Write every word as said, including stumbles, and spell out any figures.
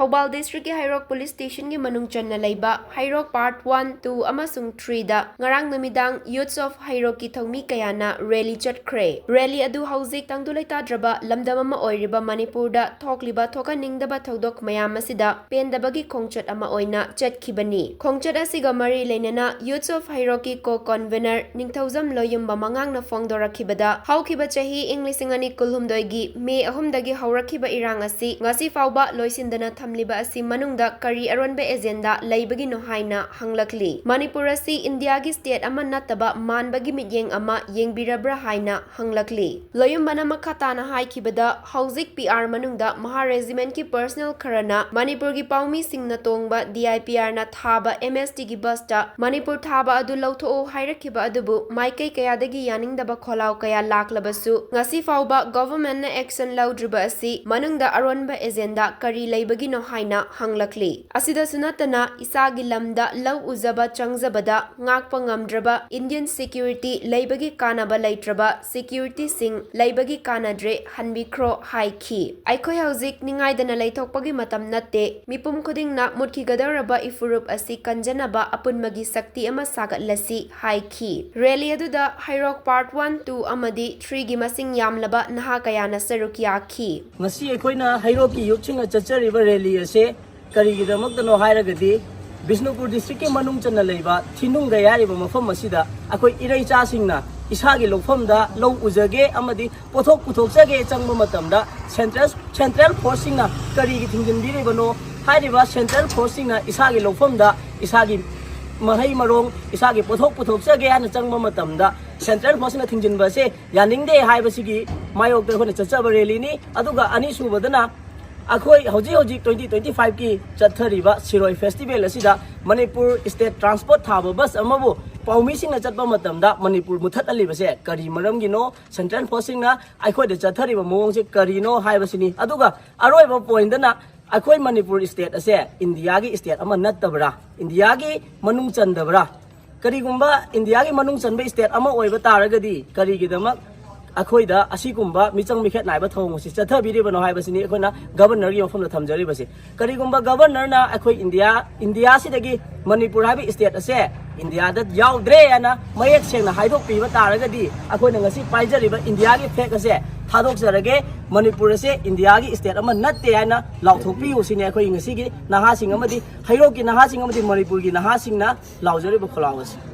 ꯊꯧꯕꯥꯜ ꯗꯤꯁꯇ꯭ꯔꯤꯛꯀꯤ ꯍꯩꯔꯣꯛ ꯄꯨꯂꯤꯁ ꯁ꯭ꯇꯦꯁꯟꯒꯤ ꯃꯅꯨꯡ ꯆꯟꯅ ꯂꯩꯕ ꯍꯩꯔꯣꯛ ꯄꯥꯔꯠ ꯋꯥꯟ, ꯇꯨ ꯑꯃꯁꯨꯡ ꯊ꯭ꯔꯤꯗ ꯉꯔꯥꯡ ꯅꯨꯃꯤꯗꯥꯡ ꯌꯨꯠꯁ ꯑꯣꯐ ꯍꯩꯔꯣꯛꯀꯤ ꯊꯧꯃꯤ ꯀꯌꯥꯅ ꯔꯦꯂꯤ ꯆꯠꯈ꯭ꯔꯦ꯫ ꯔꯦꯂꯤ ꯑꯗꯨ ꯍꯧꯖꯤꯛ ꯇꯪꯗꯨ ꯂꯩꯇꯥꯗ꯭ꯔꯕ ꯂꯝꯗꯝ ꯑꯃ ꯑꯣꯏꯔꯤꯕ ꯃꯅꯤꯄꯨꯔꯗ ꯊꯣꯛꯂꯤꯕ ꯊꯣꯛꯍꯟꯅꯤꯡꯗꯕ ꯊꯧꯗꯣꯛ ꯃꯌꯥꯝ ꯑꯁꯤꯗ ꯄꯦꯟꯗꯕꯒꯤ ꯈꯣꯡꯆꯠ ꯑꯃ ꯑꯣꯏꯅ ꯆꯠꯈꯤꯕꯅꯤ꯫ ꯈꯣꯡꯆꯠ ꯑꯁꯤꯒ ꯃꯔꯤ ꯂꯩꯅꯅ ꯌꯨꯠꯁ ꯑꯣꯐ ꯍꯩꯔꯣꯛꯀꯤ ꯀꯣ ꯀꯣꯟꯚꯦꯅꯔ ꯅꯤꯡꯊꯧꯖꯝ ꯂꯣꯌꯨꯝꯕ ꯃꯉꯥꯡꯅ ꯐꯣꯡꯗꯣꯔꯛꯈꯤꯕꯗ, ꯍꯧꯈꯤꯕ ꯆꯍꯤ ꯏꯪ ꯂꯤꯁꯤꯡ ꯑꯅꯤ ꯀꯨꯟꯍꯨꯝꯗꯣꯏꯒꯤ ꯃꯦ ꯑꯍꯨꯝꯗꯒꯤ ꯍꯧꯔꯛꯈꯤꯕ ꯏꯔꯥꯡ ꯑꯁꯤ ꯉꯁꯤ ꯐꯥꯎꯕ ꯂꯣꯏꯁꯤꯟꯗꯅ ꯊꯝꯂꯤꯕ ꯑꯁꯤ ꯃꯅꯨꯡꯗ ꯀꯔꯤ ꯑꯔꯣꯟꯕ ꯑꯦꯖꯦꯟꯗꯥ ꯂꯩꯕꯒꯤꯅꯣ ꯍꯥꯏꯅ ꯍꯪꯂꯛꯂꯤ꯫ ꯃꯅꯤꯄꯨꯔ ꯑꯁꯤ ꯏꯟꯗꯤꯌꯥꯒꯤ ꯁ꯭ꯇꯦꯠ ꯑꯃ ꯅꯠꯇꯕ ꯃꯥꯟꯕꯒꯤ ꯃꯤꯠꯌꯦꯡ ꯑꯃ ꯌꯦꯡꯕꯤꯔꯕ꯭ꯔꯥ ꯍꯥꯏꯅ ꯍꯪꯂꯛꯂꯤ꯫ ꯂꯣꯌꯨꯝꯕꯅ ꯃꯈꯥ ꯇꯥꯅ ꯍꯥꯏꯈꯤꯕꯗ, ꯍꯧꯖꯤꯛ ꯄꯤ ꯑꯥꯔ ꯃꯅꯨꯡꯗ ꯃꯍꯥ ꯔꯦꯖꯤꯃꯦꯟꯠꯀꯤ ꯄꯔꯁꯅꯦꯜ ꯈꯔꯅ ꯃꯅꯤꯄꯨꯔꯒꯤ ꯄꯥꯎꯃꯤꯁꯤꯡꯅ ꯇꯣꯡꯕ ꯗꯤ ꯑꯥꯏ ꯄꯤ ꯑꯥꯔꯅ ꯊꯥꯕ ꯑꯦꯝ ꯑꯦꯁ ꯇꯤꯒꯤ ꯕꯁꯇ ꯃꯅꯤꯄꯨꯔ ꯊꯥꯕ ꯑꯗꯨ ꯂꯧꯊꯣꯛꯎ ꯍꯥꯏꯔꯛꯈꯤꯕ ꯑꯗꯨꯕꯨ ꯃꯥꯏꯀꯩ ꯀꯌꯥꯗꯒꯤ ꯌꯥꯅꯤꯡꯗꯕ ꯈꯣꯜꯂꯥꯎ ꯀꯌꯥ ꯂꯥꯛꯂꯕꯁꯨ ꯉꯁꯤ ꯐꯥꯎꯕ ꯒꯣꯚꯔꯟꯃꯦꯟꯠꯅ ꯑꯦꯛꯁꯟ ꯂꯧꯗ꯭ꯔꯤꯕ ꯑꯁꯤ ꯃꯅꯨꯡꯗ ꯑꯔꯣꯟꯕ ꯑꯦꯖꯦꯟꯗꯥ ꯀꯔꯤ ꯂꯩꯕꯒꯤꯅꯣ ꯍꯥꯏꯅ ꯍꯪꯂꯛꯂꯤ꯫ ꯑꯁꯤꯗꯁꯨ ꯅꯠꯇꯅ ꯏꯁꯥꯒꯤ ꯂꯝꯗ ꯂꯧ ꯎꯖꯕ ꯆꯪꯖꯕꯗ ꯉꯥꯛꯄ ꯉꯝꯗ꯭ꯔꯕ ꯏꯟꯗꯤꯌꯟ ꯁꯦꯀ꯭ꯌꯨꯔꯤꯇꯤ ꯂꯩꯕꯒꯤ ꯀꯥꯟꯅꯕ ꯂꯩꯇ꯭ꯔꯕ ꯁꯦꯀ꯭ꯌꯨꯔꯤꯇꯤꯁꯤꯡ ꯂꯩꯕꯒꯤ ꯀꯥꯟꯅꯗ꯭ꯔꯦ, ꯍꯟꯕꯤꯈ꯭ꯔꯣ ꯍꯥꯏꯈꯤ꯫ ꯑꯩꯈꯣꯏ ꯍꯧꯖꯤꯛ ꯅꯤꯡꯉꯥꯏꯗꯅ ꯂꯩꯊꯣꯛꯄꯒꯤ ꯃꯇꯝ ꯅꯠꯇꯦ꯫ ꯃꯤꯄꯨꯝ ꯈꯨꯗꯤꯡꯅ ꯃꯨꯠꯈꯤꯒꯗꯧꯔꯕ ꯏꯐꯨꯔꯨꯞ ꯑꯁꯤ ꯀꯟꯖꯅꯕ ꯑꯄꯨꯟꯕꯒꯤ ꯁꯛꯇꯤ ꯑꯃ ꯁꯥꯒꯠꯂꯁꯤ ꯍꯥꯏꯈꯤ꯫ ꯔꯦꯂꯤ ꯑꯗꯨꯗ ꯍꯩꯔꯣꯛ ꯄꯥꯔꯠ ꯋꯥꯟ, ꯇꯨ ꯑꯃꯗꯤ ꯊ꯭ꯔꯤꯒꯤ ꯃꯁꯤꯡ ꯌꯥꯝꯂꯕ ꯅꯍꯥ ꯀꯌꯥꯅ ꯁꯔꯨꯛ ꯌꯥꯈꯤ꯫ ꯉꯁꯤ ꯑꯩꯈꯣꯏꯅ ꯍꯩꯔꯣꯛꯀꯤ ꯌꯨꯠꯁꯤꯡꯅ ꯆꯠꯆꯔꯤꯕ ꯔꯦꯂꯤ ꯑꯁꯦ ꯀꯔꯤꯒꯤꯗꯃꯛꯇꯅꯣ ꯍꯥꯏꯔꯒꯗꯤ, ꯕꯤꯁꯅꯨꯄꯨꯔ ꯗꯤꯁꯇ꯭ꯔꯤꯛꯀꯤ ꯃꯅꯨꯡ ꯆꯟꯅ ꯂꯩꯕ ꯊꯤꯅꯨꯡꯒꯩ ꯍꯥꯏꯔꯤꯕ ꯃꯐꯝ ꯑꯁꯤꯗ ꯑꯩꯈꯣꯏ ꯏꯔꯩꯆꯥꯁꯤꯡꯅ ꯏꯁꯥꯒꯤ ꯂꯧꯐꯝꯗ ꯂꯧ ꯎꯖꯒꯦ ꯑꯃꯗꯤ ꯄꯣꯠꯊꯣꯛ ꯄꯨꯊꯣꯛꯆꯒꯦ ꯆꯪꯕ ꯃꯇꯝꯗ ꯁꯦꯟꯇ꯭ꯔꯦꯜ, ꯁꯦꯟꯇ꯭ꯔꯦꯜ ꯐꯣꯔꯁꯁꯤꯡꯅ ꯀꯔꯤꯒꯤ ꯊꯤꯡꯖꯤꯟꯕꯤꯔꯤꯕꯅꯣ? ꯍꯥꯏꯔꯤꯕ ꯁꯦꯟꯇ꯭ꯔꯦꯜ ꯐꯣꯔꯁꯁꯤꯡꯅ ꯏꯁꯥꯒꯤ ꯂꯧꯐꯝꯗ ꯏꯁꯥꯒꯤ ꯃꯍꯩ ꯃꯔꯣꯡ, ꯏꯁꯥꯒꯤ ꯄꯣꯠꯊꯣꯛ ꯄꯨꯊꯣꯛꯆꯒꯦ ꯍꯥꯏꯅ ꯆꯪꯕ ꯃꯇꯝꯗ ꯁꯦꯟꯇ꯭ꯔꯦꯜ ꯐꯣꯔꯁꯁꯤꯡꯅ ꯊꯤꯡꯖꯤꯟꯕ ꯑꯁꯦ ꯌꯥꯅꯤꯡꯗꯦ ꯍꯥꯏꯕꯁꯤꯒꯤ ꯃꯥꯌꯣꯛꯇ ꯑꯩꯈꯣꯏꯅ ꯆꯠꯆꯕ ꯔꯦꯂꯤꯅꯤ꯫ ꯑꯗꯨꯒ ꯑꯅꯤꯁꯨꯕꯗꯅ ꯑꯩꯈꯣꯏ ꯍꯧꯖꯤꯛ ꯍꯧꯖꯤꯛ ꯇ꯭ꯋꯦꯟꯇꯤ ꯇ꯭ꯋꯦꯟꯇꯤ ꯐꯥꯏꯚꯀꯤ ꯆꯠꯊꯔꯤꯕ ꯁꯤꯔꯣꯏ ꯐꯦꯁꯇꯤꯚꯦꯜ ꯑꯁꯤꯗ ꯃꯅꯤꯄꯨꯔ ꯁ꯭ꯇꯦꯠ ꯇ꯭ꯔꯥꯟꯁꯄꯣꯔꯠ ꯊꯥꯕ ꯕꯁ ꯑꯃꯕꯨ ꯄꯥꯎꯃꯤꯁꯤꯡꯅ ꯆꯠꯄ ꯃꯇꯝꯗ ꯃꯅꯤꯄꯨꯔ ꯃꯨꯊꯠꯍꯜꯂꯤꯕꯁꯦ ꯀꯔꯤ ꯃꯔꯝꯒꯤꯅꯣ? ꯁꯦꯟꯇ꯭ꯔꯦꯜ ꯐꯣꯔꯁꯁꯤꯡꯅ ꯑꯩꯈꯣꯏꯗ ꯆꯠꯊꯔꯤꯕ ꯃꯑꯣꯡꯁꯦ ꯀꯔꯤꯅꯣ ꯍꯥꯏꯕꯁꯤꯅꯤ꯫ ꯑꯗꯨꯒ ꯑꯔꯣꯏꯕ ꯄꯣꯏꯟꯗꯅ ꯑꯩꯈꯣꯏ ꯃꯅꯤꯄꯨꯔ ꯁ꯭ꯇꯦꯠ ꯑꯁꯦ ꯏꯟꯗꯤꯌꯥꯒꯤ ꯁ꯭ꯇꯦꯠ ꯑꯃ ꯅꯠꯇꯕ꯭ꯔꯥ? ꯏꯟꯗꯤꯌꯥꯒꯤ ꯃꯅꯨꯡ ꯆꯟꯗꯕ꯭ꯔꯥ? ꯀꯔꯤꯒꯨꯝꯕ ꯏꯟꯗꯤꯌꯥꯒꯤ ꯃꯅꯨꯡ ꯆꯟꯕ ꯁ꯭ꯇꯦꯠ ꯑꯃ ꯑꯣꯏꯕ ꯇꯥꯔꯒꯗꯤ ꯀꯔꯤꯒꯤꯗꯃꯛ ꯑꯩꯈꯣꯏꯗ ꯑꯁꯤꯒꯨꯝꯕ ꯃꯤꯆꯪ ꯃꯤꯈꯦꯠ ꯅꯥꯏꯕ ꯊꯧꯑꯣꯡ ꯑꯁꯤ ꯆꯠꯊꯕꯤꯔꯤꯕꯅꯣ ꯍꯥꯏꯕꯁꯤꯅꯤ ꯑꯩꯈꯣꯏꯅ ꯒꯕꯔꯅꯔꯒꯤ ꯃꯐꯝꯗ ꯊꯝꯖꯔꯤꯕꯁꯤ꯫ ꯀꯔꯤꯒꯨꯝꯕ ꯒꯕꯔꯅꯔꯅ ꯑꯩꯈꯣꯏ ꯏꯟꯗꯤꯌꯥ, ꯏꯟꯗꯤꯌꯥꯁꯤꯗꯒꯤ ꯃꯅꯤꯄꯨꯔ ꯍꯥꯏꯕ ꯏꯁꯇꯦꯠ ꯑꯁꯦ ꯏꯟꯗꯤꯌꯥꯗ ꯌꯥꯎꯗ꯭ꯔꯦ ꯍꯥꯏꯅ ꯃꯌꯦꯛ ꯁꯦꯡꯅ ꯍꯥꯏꯗꯣꯛꯄꯤꯕ ꯇꯥꯔꯒꯗꯤ, ꯑꯩꯈꯣꯏꯅ ꯉꯁꯤ ꯄꯥꯏꯖꯔꯤꯕ ꯏꯟꯗꯤꯌꯥꯒꯤ ꯐ꯭ꯂꯦꯒ ꯑꯁꯦ ꯊꯥꯗꯣꯛꯆꯔꯒꯦ, ꯃꯅꯤꯄꯨꯔ ꯑꯁꯦ ꯏꯟꯗꯤꯌꯥꯒꯤ ꯏꯁꯇꯦꯠ ꯑꯃ ꯅꯠꯇꯦ ꯍꯥꯏꯅ ꯂꯥꯎꯊꯣꯛꯄꯤꯌꯨ ꯁꯤꯅꯤ ꯑꯩꯈꯣꯏ ꯉꯁꯤꯒꯤ ꯅꯍꯥꯁꯤꯡ ꯑꯃꯗꯤ ꯍꯩꯔꯣꯛꯀꯤ ꯅꯍꯥꯁꯤꯡ ꯑꯃꯗꯤ ꯃꯅꯤꯄꯨꯔꯒꯤ ꯅꯍꯥꯁꯤꯡꯅ ꯂꯥꯎꯖꯔꯤꯕ ꯈꯣꯜꯂꯥꯎ ꯑꯁꯤ꯫